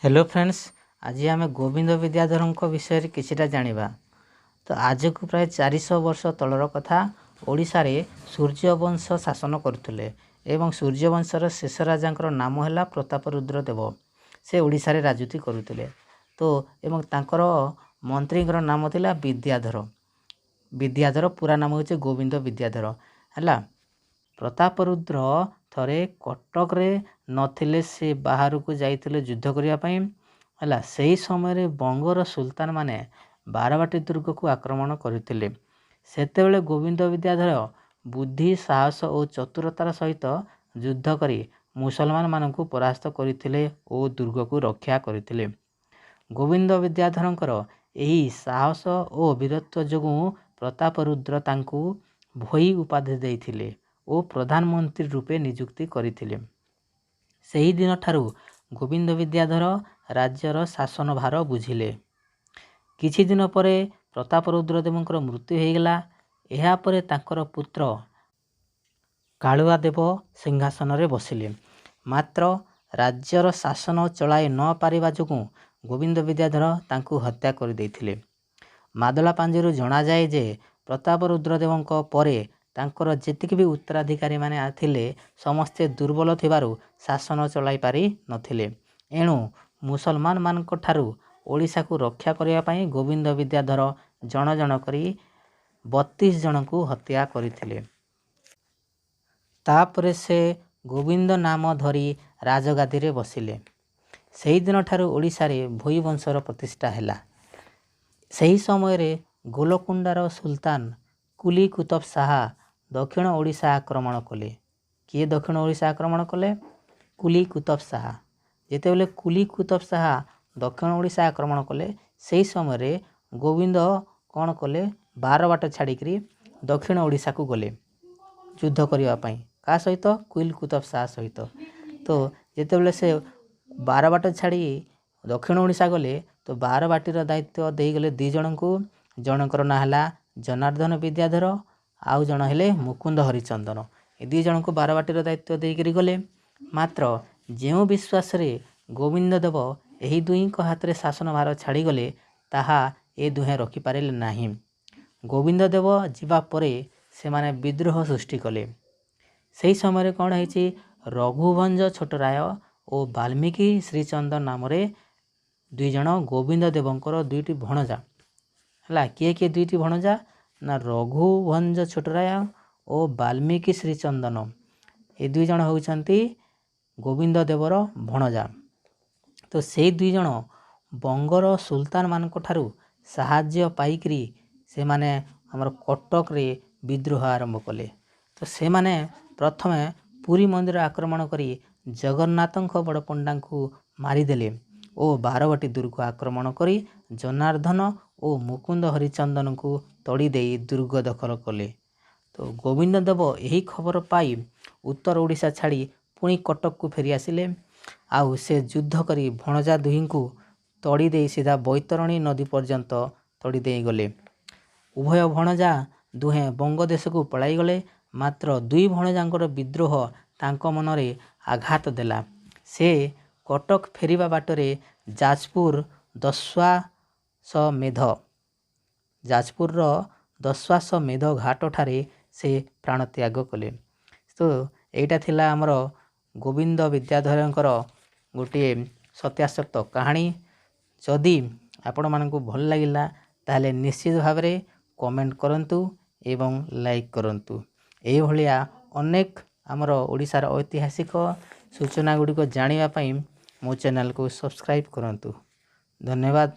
Hello friends, ଆଜି ଆମେ ଗୋବିନ୍ଦ ବିଦ୍ୟାଧରଙ୍କ ବିଷୟରେ କିଛିଟା ଜାଣିବା। ତ ଆଜକୁ ପ୍ରାୟ 400 ବର୍ଷ ତଳର କଥା। ଓଡ଼ିଶାରେ ସୂର୍ଯ୍ୟବଂଶ ଶାସନ କରୁଥିଲେ ଏବଂ ସୂର୍ଯ୍ୟବଂଶର ଶେଷ ରାଜାଙ୍କର ନାମ ହେଲା ପ୍ରତାପରୁଦ୍ର ଦେବ। ସେ ଓଡ଼ିଶାରେ ରାଜୁତି କରୁଥିଲେ। ତ ଏବଂ ତାଙ୍କର ମନ୍ତ୍ରୀଙ୍କର ନାମ ଥିଲା ବିଦ୍ୟାଧର। ବିଦ୍ୟାଧର ପୁରା ନାମ ହେଉଛି ଗୋବିନ୍ଦ ବିଦ୍ୟାଧର। ହେଲା, ପ୍ରତାପରୁଦ୍ର ଥରେ କଟକରେ ନଥିଲେ, ସେ ବାହାରକୁ ଯାଇଥିଲେ ଯୁଦ୍ଧ କରିବା ପାଇଁ। ହେଲା, ସେହି ସମୟରେ ବଙ୍ଗର ସୁଲତାନମାନେ ବାରବାଟୀ ଦୁର୍ଗକୁ ଆକ୍ରମଣ କରିଥିଲେ। ସେତେବେଳେ ଗୋବିନ୍ଦ ବିଦ୍ୟାଧର ବୁଦ୍ଧି, ସାହସ ଓ ଚତୁରତାର ସହିତ ଯୁଦ୍ଧ କରି ମୁସଲମାନମାନଙ୍କୁ ପରାସ୍ତ କରିଥିଲେ ଓ ଦୁର୍ଗକୁ ରକ୍ଷା କରିଥିଲେ। ଗୋବିନ୍ଦ ବିଦ୍ୟାଧରଙ୍କର ଏହି ସାହସ ଓ ବୀରତ୍ୱ ଯୋଗୁଁ ପ୍ରତାପରୁଦ୍ର ତାଙ୍କୁ ଭୋଇ ଉପାଧି ଦେଇଥିଲେ ଓ ପ୍ରଧାନମନ୍ତ୍ରୀ ରୂପେ ନିଯୁକ୍ତି କରିଥିଲେ। ସେହିଦିନଠାରୁ ଗୋବିନ୍ଦ ବିଦ୍ୟାଧର ରାଜ୍ୟର ଶାସନ ଭାର ବୁଝିଲେ। କିଛି ଦିନ ପରେ ପ୍ରତାପରୁଦ୍ର ଦେବଙ୍କର ମୃତ୍ୟୁ ହୋଇଗଲା। ଏହାପରେ ତାଙ୍କର ପୁତ୍ର କାଳୁଆ ଦେବ ସିଂହାସନରେ ବସିଲେ। ମାତ୍ର ରାଜ୍ୟର ଶାସନ ଚଳାଇ ନ ପାରିବା ଯୋଗୁଁ ଗୋବିନ୍ଦ ବିଦ୍ୟାଧର ତାଙ୍କୁ ହତ୍ୟା କରିଦେଇଥିଲେ। ମାଦଳା ପାଞ୍ଜିରୁ ଜଣାଯାଏ ଯେ ପ୍ରତାପରୁଦ୍ର ଦେବଙ୍କ ପରେ ତାଙ୍କର ଯେତିକି ବି ଉତ୍ତରାଧିକାରୀମାନେ ଥିଲେ, ସମସ୍ତେ ଦୁର୍ବଳ ଥିବାରୁ ଶାସନ ଚଳାଇ ପାରି ନଥିଲେ। ଏଣୁ ମୁସଲମାନମାନଙ୍କ ଠାରୁ ଓଡ଼ିଶାକୁ ରକ୍ଷା କରିବା ପାଇଁ ଗୋବିନ୍ଦ ବିଦ୍ୟାଧର ଜଣ ଜଣ କରି 32 ଜଣଙ୍କୁ ହତ୍ୟା କରିଥିଲେ। ତାପରେ ସେ ଗୋବିନ୍ଦ ନାମ ଧରି ରାଜଗାଦିରେ ବସିଲେ। ସେହିଦିନଠାରୁ ଓଡ଼ିଶାରେ ଭୋଇ ବଂଶର ପ୍ରତିଷ୍ଠା ହେଲା। ସେହି ସମୟରେ ଗୋଲକୁଣ୍ଡାର ସୁଲତାନ କୁଲି କୁତବ ଶାହା ଦକ୍ଷିଣ ଓଡ଼ିଶା ଆକ୍ରମଣ କଲେ। କିଏ ଦକ୍ଷିଣ ଓଡ଼ିଶା ଆକ୍ରମଣ କଲେ? କୁଲି କୁତବ ଶାହା। ଯେତେବେଳେ କୁଲି କୁତବ ଶାହା ଦକ୍ଷିଣ ଓଡ଼ିଶା ଆକ୍ରମଣ କଲେ, ସେହି ସମୟରେ ଗୋବିନ୍ଦ କ'ଣ କଲେ? ବାରବାଟ ଛାଡ଼ିକିରି ଦକ୍ଷିଣ ଓଡ଼ିଶାକୁ ଗଲେ ଯୁଦ୍ଧ କରିବା ପାଇଁ। କାହା ସହିତ? କୁଲି କୁତବ ଶାହା ସହିତ। ତ ଯେତେବେଳେ ସେ ବାରବାଟ ଛାଡ଼ି ଦକ୍ଷିଣ ଓଡ଼ିଶା ଗଲେ, ତ ବାରବାଟୀର ଦାୟିତ୍ୱ ଦେଇଗଲେ 2 ଜଣଙ୍କୁ। ଜଣଙ୍କର ନାଁ ହେଲା ଜନାର୍ଦ୍ଦନ ବିଦ୍ୟାଧର, ଆଉ ଜଣ ହେଲେ ମୁକୁନ୍ଦ ହରିଚନ୍ଦନ। ଏ 2 ଜଣଙ୍କୁ ବାରବାଟୀର ଦାୟିତ୍ୱ ଦେଇକରି ଗଲେ। ମାତ୍ର ଯେଉଁ ବିଶ୍ୱାସରେ ଗୋବିନ୍ଦ ଦେବ ଏହି ଦୁହିଁଙ୍କ ହାତରେ ଶାସନ ଭାର ଛାଡ଼ିଗଲେ, ତାହା ଏ ଦୁହେଁ ରଖିପାରିଲେ ନାହିଁ। ଗୋବିନ୍ଦ ଦେବ ଯିବା ପରେ ସେମାନେ ବିଦ୍ରୋହ ସୃଷ୍ଟି କଲେ। ସେହି ସମୟରେ କ'ଣ ହେଇଛି? ରଘୁଭଞ୍ଜ ଛୋଟରାୟ ଓ ବାଲ୍ମୀକି ଶ୍ରୀଚନ୍ଦନ ନାମରେ 2 ଜଣ ଗୋବିନ୍ଦ ଦେବଙ୍କର 2ଟି ଭଣଜା। ହେଲା, କିଏ କିଏ 2ଟି ଭଣଜା? ନା ରଘୁଭଞ୍ଜ ଛୋଟରାୟ ଓ ବାଲ୍ମୀକି ଶ୍ରୀଚନ୍ଦନ। ଏ 2 ଜଣ ହେଉଛନ୍ତି ଗୋବିନ୍ଦ ଦେବର ଭଣଜା। ତ ସେଇ 2 ଜଣ ବଙ୍ଗର ସୁଲତାନମାନଙ୍କ ଠାରୁ ସାହାଯ୍ୟ ପାଇକରି ସେମାନେ ଆମର କଟକରେ ବିଦ୍ରୋହ ଆରମ୍ଭ କଲେ। ତ ସେମାନେ ପ୍ରଥମେ ପୁରୀ ମନ୍ଦିର ଆକ୍ରମଣ କରି ଜଗନ୍ନାଥଙ୍କ ବଡ଼ପଣ୍ଡାଙ୍କୁ ମାରିଦେଲେ ଓ ବାରବାଟୀ ଦୁର୍ଗ ଆକ୍ରମଣ କରି ଜନାର୍ଦ୍ଦନ ଓ ମୁକୁନ୍ଦ ହରିଚନ୍ଦନଙ୍କୁ ତଡ଼ି ଦେଇ ଦୁର୍ଗ ଦଖଲ କଲେ। ତ ଗୋବିନ୍ଦ ଦେବ ଏହି ଖବର ପାଇ ଉତ୍ତର ଓଡ଼ିଶା ଛାଡ଼ି ପୁଣି କଟକକୁ ଫେରି ଆସିଲେ। ଆଉ ସେ ଯୁଦ୍ଧ କରି ଭଣଜା ଦୁହିଁଙ୍କୁ ତଡ଼ି ଦେଇ ସିଧା ବୈତରଣୀ ନଦୀ ପର୍ଯ୍ୟନ୍ତ ତଡ଼ି ଦେଇଗଲେ। ଉଭୟ ଭଣଜା ଦୁହେଁ ବଙ୍ଗଦେଶକୁ ପଳାଇଗଲେ। ମାତ୍ର 2 ଭଣଜାଙ୍କର ବିଦ୍ରୋହ ତାଙ୍କ ମନରେ ଆଘାତ ଦେଲା। ସେ କଟକ ଫେରିବା ବାଟରେ ଯାଜପୁର ଦଶ୍ୱାସମେଧ, ଯାଜପୁରର ଦଶ୍ୱାସମେଧ ଘାଟଠାରେ ସେ ପ୍ରାଣତ୍ୟାଗ କଲେ। ତ ଏଇଟା ଥିଲା ଆମର ଗୋବିନ୍ଦ ବିଦ୍ୟାଧରଙ୍କର ଗୋଟିଏ ସତ୍ୟାସତ୍ୟ କାହାଣୀ। ଯଦି ଆପଣମାନଙ୍କୁ ଭଲ ଲାଗିଲା, ତାହେଲେ ନିଶ୍ଚିତ ଭାବରେ କମେଣ୍ଟ କରନ୍ତୁ ଏବଂ ଲାଇକ୍ କରନ୍ତୁ। ଏଇଭଳିଆ ଅନେକ ଆମର ଓଡ଼ିଶାର ଐତିହାସିକ ସୂଚନା ଗୁଡ଼ିକ ଜାଣିବା ପାଇଁ ମୋ ଚ୍ୟାନେଲକୁ ସବସ୍କ୍ରାଇବ୍ କରନ୍ତୁ। ଧନ୍ୟବାଦ।